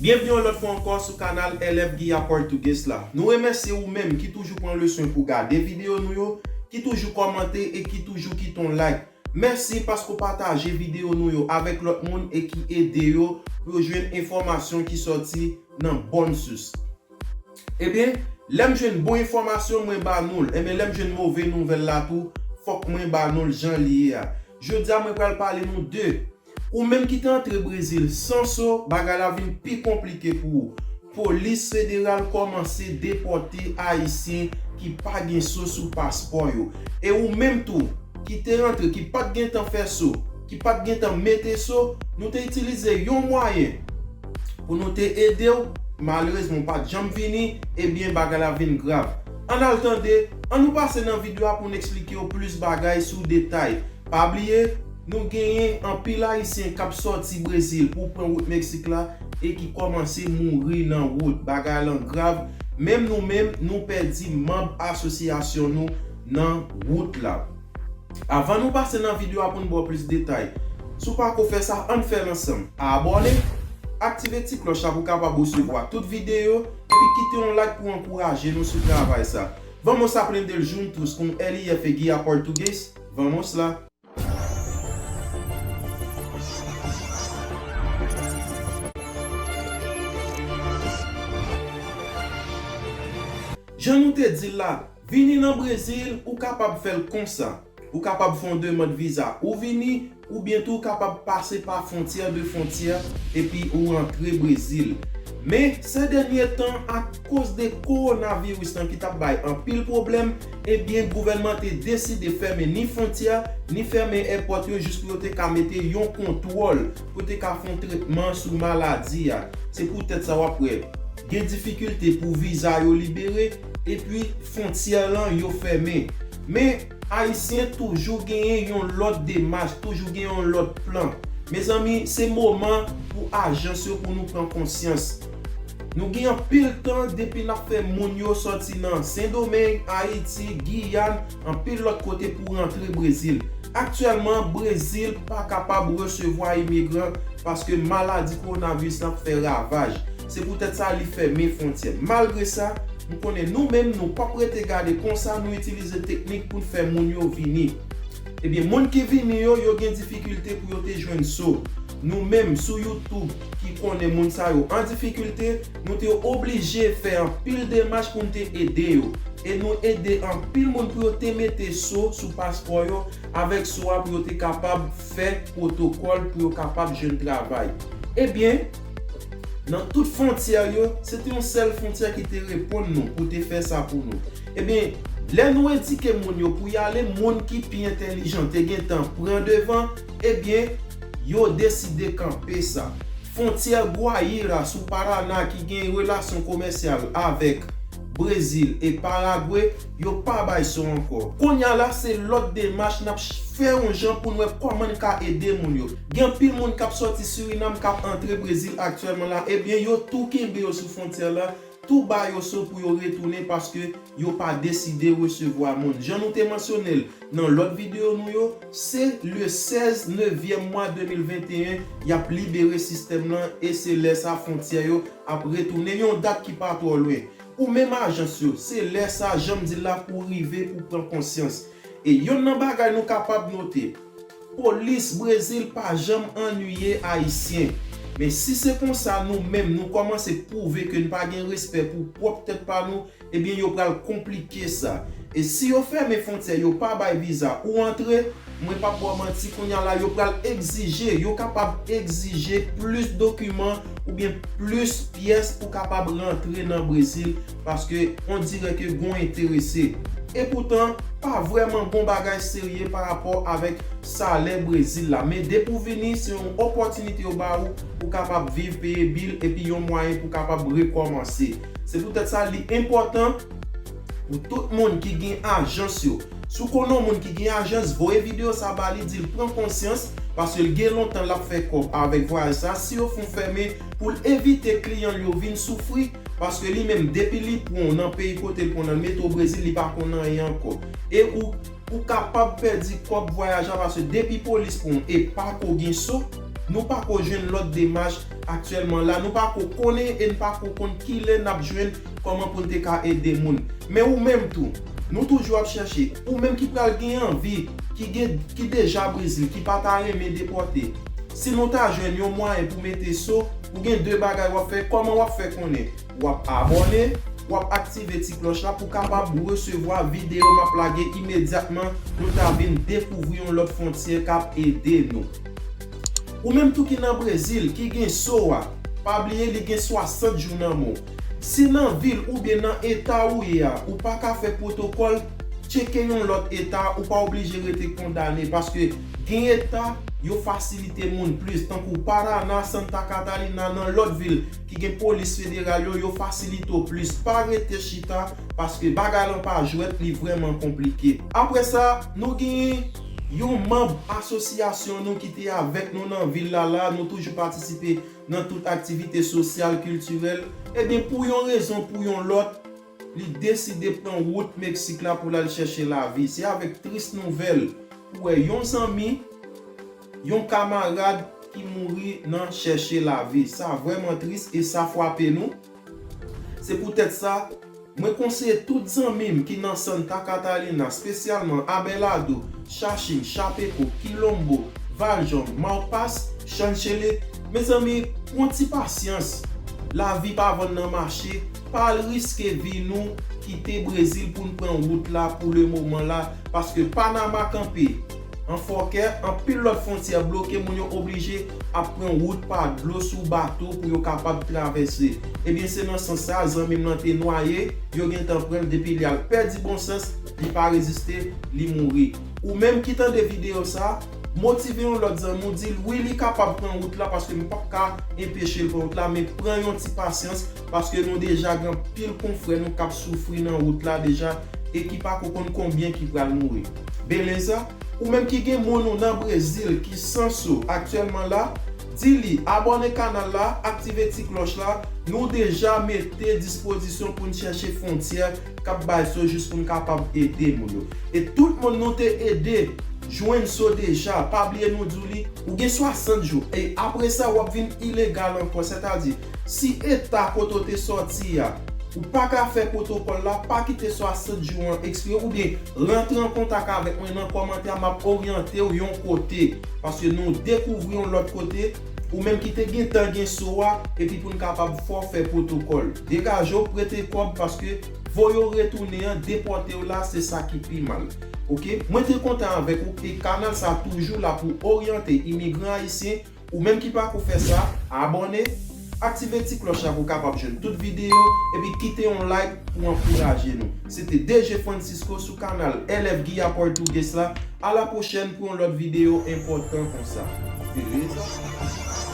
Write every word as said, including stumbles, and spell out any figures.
Byenvni yon lòt fwa ankò sou kanal L F Guia Português la. Nou remèsye ou menm ki toujou pran le swen pou gade videyo nou yo, ki toujou kòmante e ki toujou kite yon like. Mèsi paske w pataje videyo nou yo avèk lòt moun e ki ede yo pou yo jwenn enfòmasyon ki sòti nan bòn sous. Ebyen, lè m jwenn bon enfòmasyon, mwen ba nou l. Ebyen, lè m jwenn move nouvèl la tou, fòk mwen ba nou l jan li ye a. Jodi a, mwen pral pale nou de ou menm ki te antre Brezil san so, bagay la vin pi konplike pou ou. Polis federal kòmanse depòte Ayisyen ki pa gen so sou paspò yo. E ou menm tou, ki te rantre, ki pa t gentan fè so, ki pa t gentan mete so, nou te itilize yon mwayen pou nou te ede w. Malerezman, ou pa t janm vini, ebyen, bagay la vin grav. Ann al tande, ann nou pase nan videyo a pou n eksplike w plis bagay sou detay. Pa bliye, nou genyen anpil Ayisyen k ap sòti Brezil pou pran wout Meksik la e ki kòmanse mouri nan wout. Bagay lan grav. Menm nou menm, nou pèdi manm asosyasyon nou nan wout la. Avan nou pase nan videyo a pou n ba w plis detay, si w pako fè sa, ann fè l ansanm. Abòne, aktive ti klòch la pou w kapab resevwa tout videyo, epi kite yon like pou w ankouraje nou sou travay sa. Vamos aprender juntos com L F Guia Português? Vamos lá! Jan nou te di l la, vini nan Brezil, ou kapab fè l konsa. Ou kapab fè yon demann viza ou vini, oubyen tou ou kapab pase pa fwontyè de fwontyè epi ou rantre Brezil. Men, sè dènye tan, akoz de kowonaviris lan ki t ap bay anpil pwoblèm, ebyen, gouvènman te deside fèmen ni fwontyè, ni fèmen èpòt yo jis pou yo te ka mete yon kontwòl, pou yo te ka fè yon tretman sou maladi a. Se poutèt sa w ap wè gen difikilte pou viza yo libere, epi fwontyè lan yo fèmen. Men, Ayisyen toujou genyen yon lòt demach, toujou gen yon lòt plan. Mezanmi, se moman pou ajans yo pou nou pran konsyans. Nou gen anpil tan depi n ap fè moun yo sòti nan Sendomeng, Ayiti, Giyàn, anpil lòt kote pou rantre Brezil. Aktyèlman, Brezil pa kapab resevwa imigran paske maladi kowonaviris lan ap fè ravaj. Se poutèt sa li fèmen fwontyè. Malgre sa, m konnen nou menm, nou p ap rete gade konsa, nou itilize teknik pou n fè moun yo vini. Ebyen, moun ki vini yo, yo gen difikilte pou yo te jwenn so. Nou menm, sou YouTube, ki konnen moun sa yo an difikilte, nou te oblije fè anpil demach pou n te ede yo. E nou ede anpil moun pou yo te mete so sou paspò yo, avèk so a pou yo te kapab fè pwotokòl pou yo kapab jwenn travay. Ebyen, nan tout fwontyè yo, se te yon sèl fwontyè ki te reponn nou pou te fè sa pou nou. Ebyen, lè nou edike moun yo pou y ale, moun ki pi entèlijan te gentan pran devan, ebyen, yo deside kanpe sa. Fwontyè Guaíra sou Parana ki gen relasyon komèsyal avèk Brezil e Paragwe, yo pa bay so ankò. Kounye a la, se lòt demach n ap ch-, fè yon jan pou n wè kòman n ka ede moun yo. Gen anpil moun k ap sòti Surinam k ap antre Brezil aktyèlman la, ebyen, yo tou kenbe yo sou fwontyè la, tou ba yo so pou yo retounen paske yo pa deside resevwa moun. Jan nou te mansyone l nan lòt videyo nou yo, se le sèz nevyèm mwa de mil venteyen, y ap libere sistèm lan e se lè sa fwontyè yo ap retounen, yon dat ki pa twò lwen. Ou menm ajans yo, se lè sa, jan m di l la, pou w rive pou w pran konsyans. E yonn nan bagay nou kapab note, polis Brezil pa janm annuiye Ayisyen. Men si se konsa, nou menm, nou kòmanse pwouve ke n pa gen respè pou pwòp tèt pa nou, ebyen, yo pral konplike sa. E si yo fèmen fwontyè, yo pa bay viza ou antre, mwen p ap ba w manti, kounye a la, yo pral egzije, yo kapab egzije plis dokiman oubyen plis pyès pou kapab rantre nan Brezil, paske on dirè ke gon enterese. Epoutan, pa vrèman gon bagay serye pa rapò avèk salè Brezil la. Men depi w vini, se yon opòtinite yo ba ou pou kapab viv, peye bil, epi yon mwayen pou kapab rekòmanse. Se poutèt sa, li enpòtan pou tout moun ki gen ajans yo. Si w konnen yon moun ki gen ajans, voye videyo sa ba li, di l pran konsyans, paske l gen lontan l ap fè kòb avèk vwayaj sa. Si yo fè w fèmen, pou l evite kliyan l yo vin soufri, paske li menm, depi li pran w nan peyi kote l pran w nan, l mete w Brezil, li pa konn anyen ankò. E ou, ou kapab pèdi kòb vwayaj la, paske depi polis pran w e pa ko gen so, nou pako jwenn lòt demach aktyèlman la, nou pako konnen e n pako konn kilè n ap jwenn kòman pou n te ka ede moun. Men ou menm tou, nou toujou ap chèche. Ou menm ki pral gen anvi, ki gen, ki deja Brezil, ki pa ta renmen depòte. Si nou ta jwenn yon mwayen pou mete so, ou gen de bagay w ap fè. Kòman w ap fè konnen? W ap abòne, w ap aktive ti klòch la pou kapab resevwa videyo m ap lage imedyatman nou ta vin dekouvri yon lòt fwontyè k ap ede nou. Ou menm tou ki nan Brezil, ki gen so a, pa bliye li gen swasant jou nan men w. Si nan vil oubyen nan eta ou ye a, ou pa ka fè pwotokòl, tcheke yon lòt eta, ou pa oblije rete kondane, paske gen eta yo fasilite moun plis, tankou Paraná, Santa Catarina, nan lòt vil ki gen polis federal yo, yo fasilite w plis. Pa rete chita, paske bagay lan pa jwèt, li vrèman konplike. Apre sa, nou genyen yon manm asosyasyon nou ki te avèk nou nan vil la la, nou toujou patisipe nan tout aktivite sosyal, kiltirèl. Ebyen, pou yon rezon, pou yon lòt, li deside pran wout Meksik la pou l al chèche lavi. Se avèk tris nouvèl pou wè yon zanmi, yon kamarad ki mouri nan chèche lavi. Sa vrèman tris e sa frape nou. Se poutèt sa, mwen konseye tout zanmi m ki nan Santa Catarina, espesyalman Abelardo, Xaxim, Chapecó, Quilombo, Valjean, Malpas, Xanxerê, mezanmi, pran ti pasyans. Lavi pa vann nan mache, pa al riske vi nou kite Brezil pou n pran wout la pou lemoman la, paske Panama kanpe an fòkè, anpil lòt fwontyè bloke, moun yo oblije ap pran wout pa dlo sou bato pou yo kapab travèse. Ebyen, se nan sans sa, zanmi m lan te nwaye, yo gentan pran l, depi li al pèdi bon sans, li pa reziste, li mouri. Ou menm ki tande videyo sa, motive yon lòt zanmi w, di l wi, li kapab pran wout la, paske m p ap ka enpeche l pran wout la, men pran yon ti pasyans, paske nou deja gen anpil konfrè nou k ap soufri nan wout la deja e ki pako konn konbyen ki pral mouri. Beleza, ou menm ki gen moun ou nan Brezil ki san so aktyèlman la, di li abòne kanal la, aktive ti klòch la, nou deja mete dispozisyon pou n chèche fwontyè k ap bay so jis pou n kapab ede moun yo. E tout moun nou te ede jwenn so deja, pa bliye nou di w li, ou gen swasant jou. E apre sa, w ap vin ilegal ankò. Sètadi, si eta kote w te sòti a, ou pa ka fè pwotokòl la, pa kite swasant jou an ekspire, oubyen rantre an kontak avèk mwen nan kòmantè a, m ap oryante w yon kote. Paske nou dekouvri yon lòt kote, ou menm ki te gentan gen so a, epi pou n kapab fè w fè pwotokòl. Degaje w, prete kòb, paske voye w retounen an, depòte w la, se sa ki pi mal. Oke? Mwen te kontan avèk ou, e kanal sa toujou la pou oryante imigran ayisyen. Ou menm ki pako fè sa, abòne, aktive ti klòch la pou w kapab jwenn tout videyo, epi kite yon like pou ankouraje nou. Se te D J Francisco sou kanal L F Guia Português la. A la pwochèn pou yon lòt videyo enpòtan konsa. Beleza?